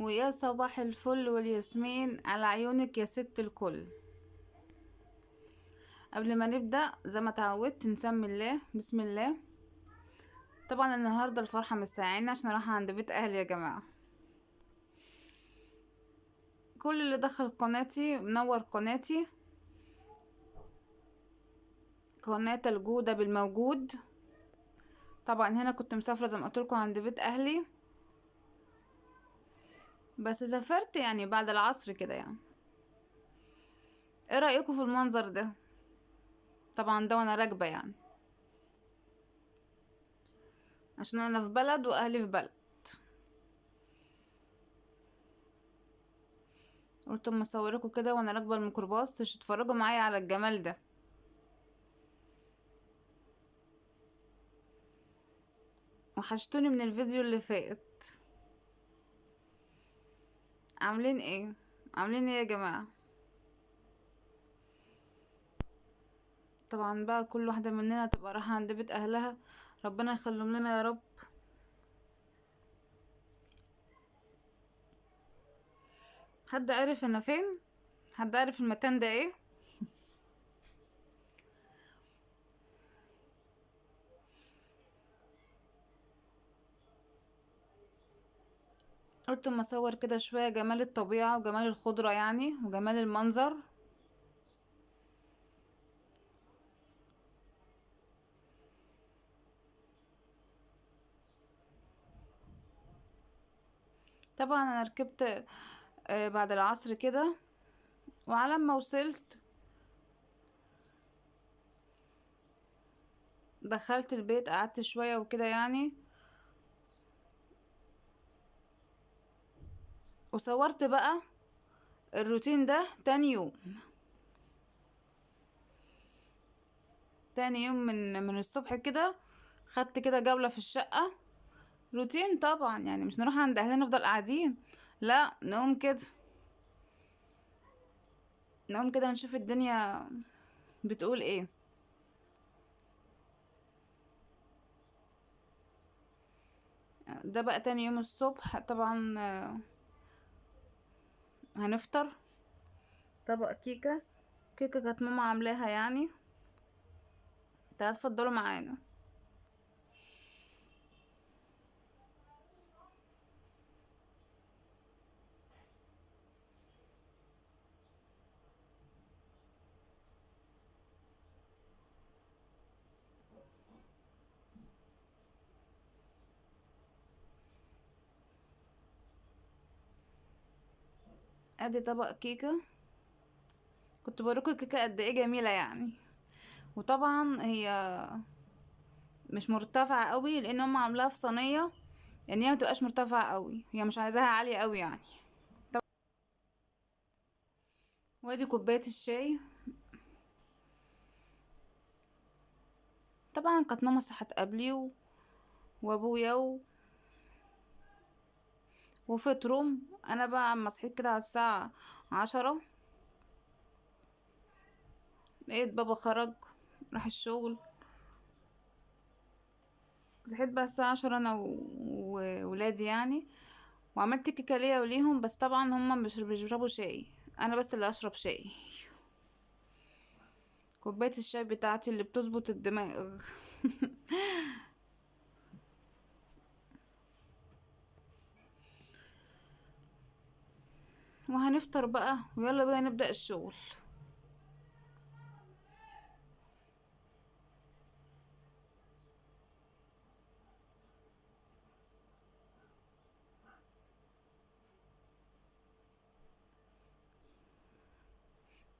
ويا صباح الفل والياسمين على عيونك يا ست الكل. قبل ما نبدأ زي ما تعودت نسمي الله، بسم الله. طبعا النهاردة الفرحة مش ساعيني عشان رايحة عند بيت اهلي يا جماعة. كل اللي دخل قناتي منور قناتي، قناة الجودة بالموجود. طبعا هنا كنت مسافرة زي ما قلت لكم عند بيت اهلي، بس سافرت يعني بعد العصر كده. يعني ايه رأيكم في المنظر ده؟ طبعا ده وانا راكبة يعني، عشان انا في بلد واهلي في بلد. قلت اما اصوركم كده وانا راكبة الميكروباص عشان تتفرجوا معايا على الجمال ده. وحشتوني من الفيديو اللي فات. عاملين ايه؟ عاملين ايه يا جماعة؟ طبعا بقى كل واحدة مننا تبقى رايحة عند بيت اهلها، ربنا يخليهم لنا يا رب. حد عارف انا فين؟ حد عارف المكان ده ايه؟ قلت اما اصور كده شوية جمال الطبيعة وجمال الخضرة يعني وجمال المنظر. طبعا انا ركبت بعد العصر كده، وعلى ما وصلت دخلت البيت قعدت شوية وكده يعني، وصورت بقى الروتين ده تاني يوم. تاني يوم من الصبح كده خدت كده جولة في الشقة. روتين طبعا يعني، مش نروح عند اهلنا نفضل قاعدين، لا نقوم كده، نقوم كده نشوف الدنيا بتقول ايه. ده بقى تاني يوم الصبح. طبعا هنفطر طبق كيكة، كيكة كانت ماما عاملاها يعني. تعالوا اتفضلوا معانا. ادي طبق كيكة، كنت بوريكم الكيكة قد ايه جميلة يعني. وطبعا هي مش مرتفعة قوي لان هم عاملاها في صينية ان هي ما تبقاش مرتفعة قوي، هي مش عايزاها عالية قوي يعني. وادي كوباية الشاي. طبعا كانت ماما صحت قبلي وابويا وفطروا. انا بقى اما صحيت كده على الساعة 10 لقيت بابا خرج راح الشغل. صحيت بقى الساعة 10 انا وولادي يعني، وعملت كيكة ليا وليهم، بس طبعا هما مش بيشربوا شاي، انا بس اللي اشرب شاي. كوباية الشاي بتاعتي اللي بتظبط الدماغ. وهنفطر بقى ويلا بقى نبدأ الشغل.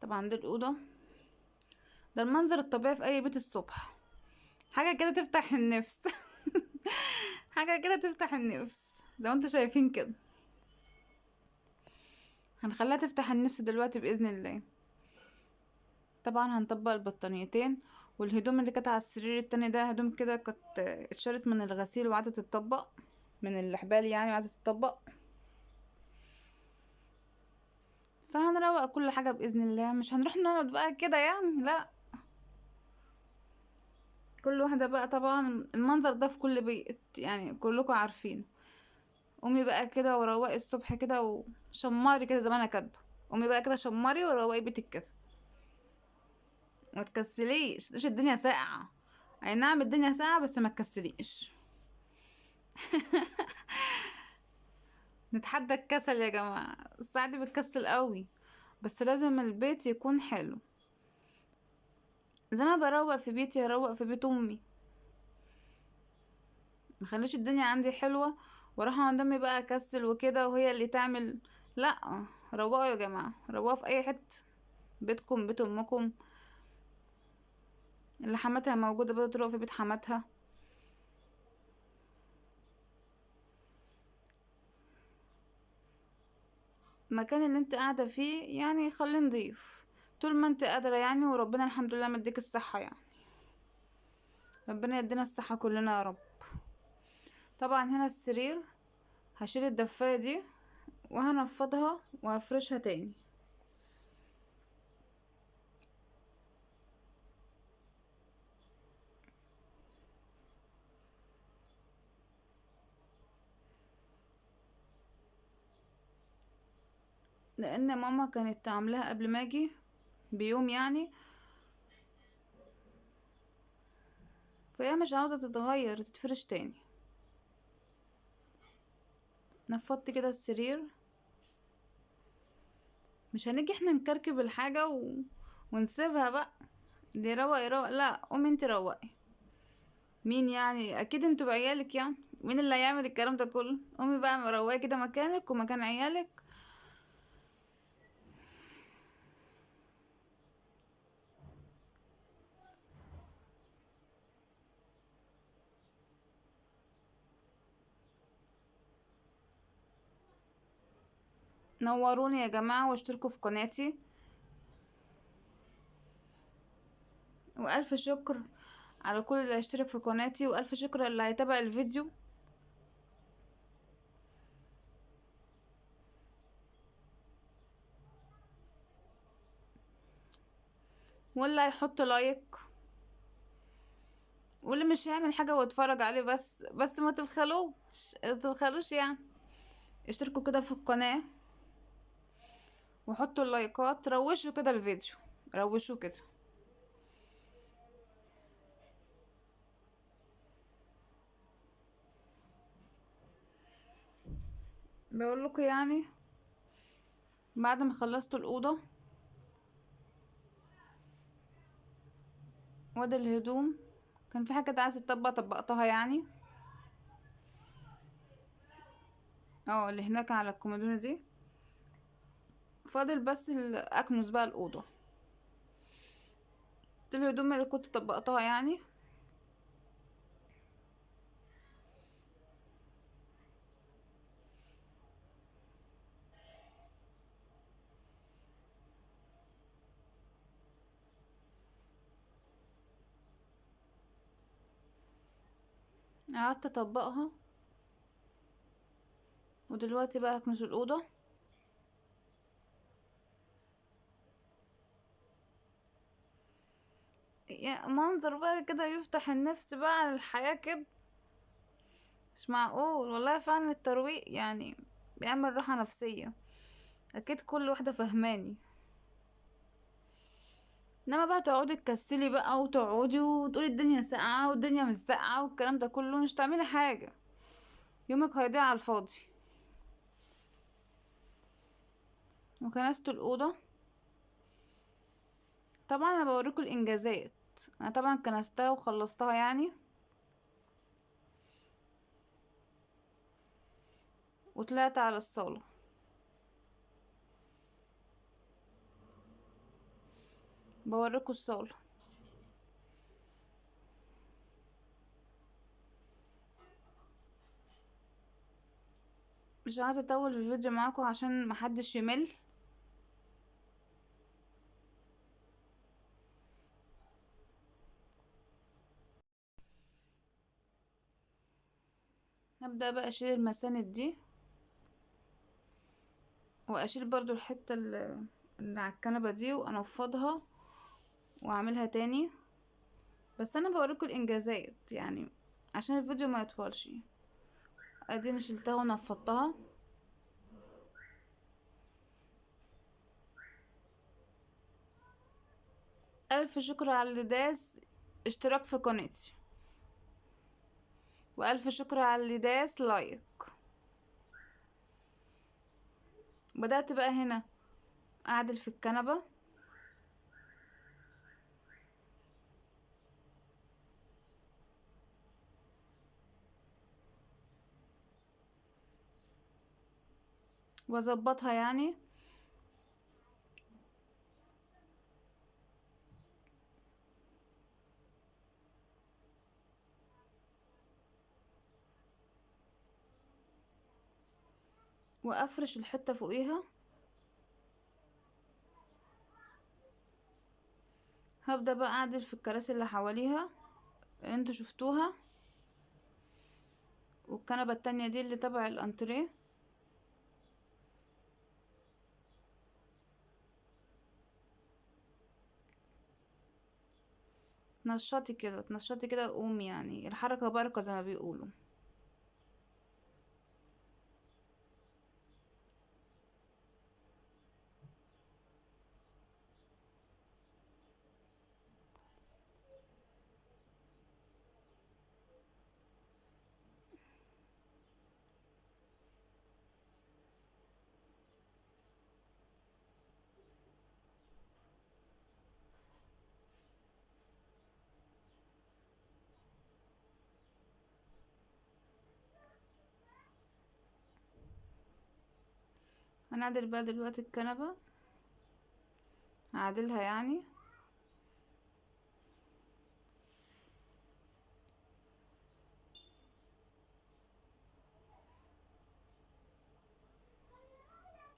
طبعا دي الأوضة، ده المنظر الطبيعي في أي بيت الصبح، حاجة كده تفتح النفس. حاجة كده تفتح النفس زي ما انتوا شايفين كده. هنخليها تفتح النفس دلوقتي بإذن الله. طبعا هنطبق البطانيتين والهدوم اللي كانت على السرير التاني ده، هدوم كده كانت اتشالت من الغسيل وقعدت تتطبق من الحبال يعني، وقعدت تتطبق. فهنروق كل حاجة بإذن الله، مش هنروح نقعد بقى كده يعني، لا كل واحدة بقى. طبعا المنظر ده في كل بيت يعني، كلكم عارفين. قومي بقى كده وروقي الصبح كده وشمري كده زي ما انا كاتبه. قومي بقى كده شمري وروقي بيتك كده، ما تكسليش، مش الدنيا ساقعه. اي نعم الدنيا ساقعه، بس ما تكسليش. نتحدى الكسل يا جماعة، الساعة دي بتكسل قوي، بس لازم البيت يكون حلو. زي ما بروق في بيتي هروق في بيت امي، مخليش الدنيا عندي حلوة واروح عند امي بقى اكسل وكده وهي اللي تعمل. لا، روقوا يا جماعة، روقوا في اي حتة، بيتكم بيت امكم. اللي حماتها موجودة برضه تروق في بيت حماتها. المكان اللي انت قاعدة فيه يعني خليه نضيف طول ما انت قادرة يعني، وربنا الحمد لله مديك الصحة يعني، ربنا يدينا الصحة كلنا يا رب. طبعا هنا السرير هشيل الدفاية دي وهنفضها وهفرشها تاني. لان ماما كانت عاملاها قبل ما اجي بيوم يعني، فهي مش عاوزة تتغير تتفرش تاني. نفضت كده السرير. مش هنيجي احنا نكركب الحاجة ونسيبها بقى اللي يروق يروق، لا قومي انت روقي. مين يعني؟ اكيد انتوا بعيالك يعني، مين اللي هيعمل الكلام ده كله؟ قومي بقى مروقي كده مكانك ومكان عيالك. نوروني يا جماعة واشتركوا في قناتي، والف شكر على كل اللي هيشترك في قناتي، والف شكر اللي هيتابع الفيديو. واللي هيحط لايك، واللي مش هيعمل حاجة ويتفرج عليه بس ما تبخلوش، ما تبخلوش يعني. اشتركوا كده في القناة وحطوا اللايكات، روشوا كده الفيديو، روشوا كده. بقول لكم يعني بعد ما خلصت الأوضة وادي الهدوم، كان في حاجة عايزة تطبق طبقتها يعني، اللي هناك على الكومودينو دي. فاضل بس اكنس بقى الأوضة، الهدوم اللي كنت طبقتها يعني. قعدت اطبقها، ودلوقتي بقى هكنس الأوضة. يا منظر بقى كده يفتح النفس بقى على الحياة كده، مش معقول والله. فعلا الترويق يعني بيعمل راحة نفسية، اكيد كل واحدة فهماني. انما بقى تقعدي تكسلي بقى وتقعدي وتقولي الدنيا ساقعة والدنيا مش ساقعة والكلام ده كله، مش تعملي حاجة، يومك هيضيع على الفاضي. وكنست الأوضة. طبعا انا بوريكم الانجازات، انا طبعا كنستها وخلصتها يعني، وطلعت على الصالة. بوريكم الصالة. مش عايزة اطول في الفيديو معاكم عشان محدش يمل. هبدأ بقى اشيل المساند دي، واشيل برضو الحتة اللي على الكنبة دي وانفضها واعملها تاني. بس انا بوريكم الانجازات يعني عشان الفيديو ما يطولش. اديني شلتها ونفضتها. الف شكر على اللي داس اشتراك في قناتي، والف شكر على اللي داس like. بدأت بقى هنا اعدل في الكنبة. واظبطها يعني. وافرش الحتة فوقيها. هبدأ بقى اعدل في الكراسي اللي حواليها اللي انتوا شفتوها، والكنبة التانية دي اللي تبع الانتريه. تنشطي كده تنشطي كده، قومي يعني، الحركة بركة زي ما بيقولوا. هنعدل بقى دلوقتي الكنبة، هعدلها يعني.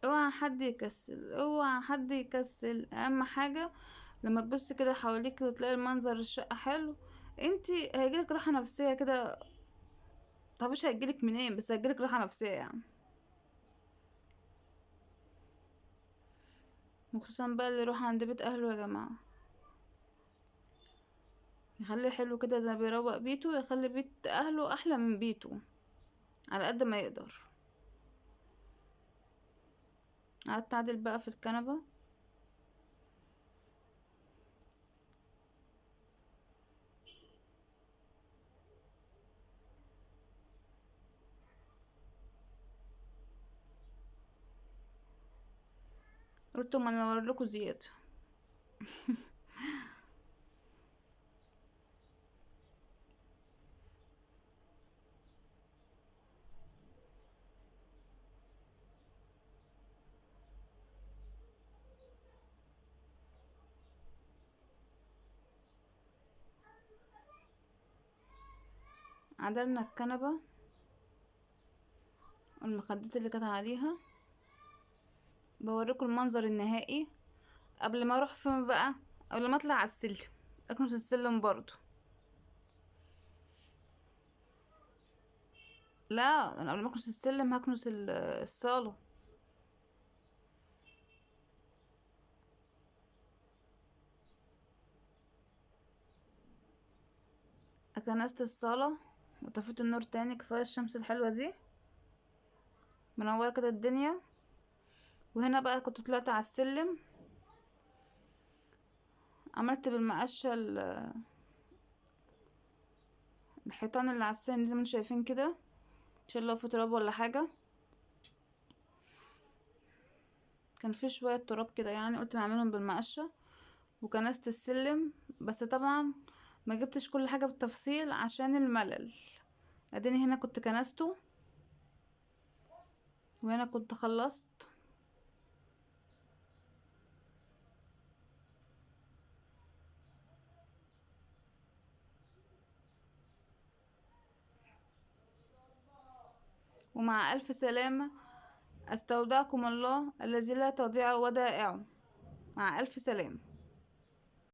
اوعى حد يكسل، اوعى حد يكسل. اهم حاجة لما تبص كده حواليكي وتلاقي المنظر الشقة حلو، انتي هيجيلك راحة نفسية كده، متعرفيش هيجيلك منين، بس هيجيلك راحة نفسية يعني. وخصوصا بقى اللي يروح عند بيت اهله يا جماعة، يخليه حلو كده زي ما بيروق بيته، يخلي بيت اهله احلى من بيته على قد ما يقدر. قعدت اعدل بقى في الكنبة. قلت ما انور لكم زيادة. عدلنا الكنبة والمخدات اللي كانت عليها. بوريكم المنظر النهائي قبل ما اروح فين بقى، قبل ما اطلع على السلم، اكنس السلم برضو. لا انا قبل ما اكنس السلم هكنس الصالة. كنست الصالة وطفيت النور تاني، كفاية الشمس الحلوة دي منورة كده الدنيا. وهنا بقى كنت طلعت على السلم، عملت بالمقشة الحيطان اللي على السلم زي ما انتم شايفين كده، عشان لو في تراب ولا حاجة. كان في شوية تراب كده يعني، قلت اعملهم بالمقشة. وكنست السلم، بس طبعا ما جبتش كل حاجة بالتفصيل عشان الملل. اديني هنا كنت كنسته، وهنا كنت خلصت. ومع ألف سلامة، أستودعكم الله الذي لا تضيع ودائعه. مع ألف سلامة.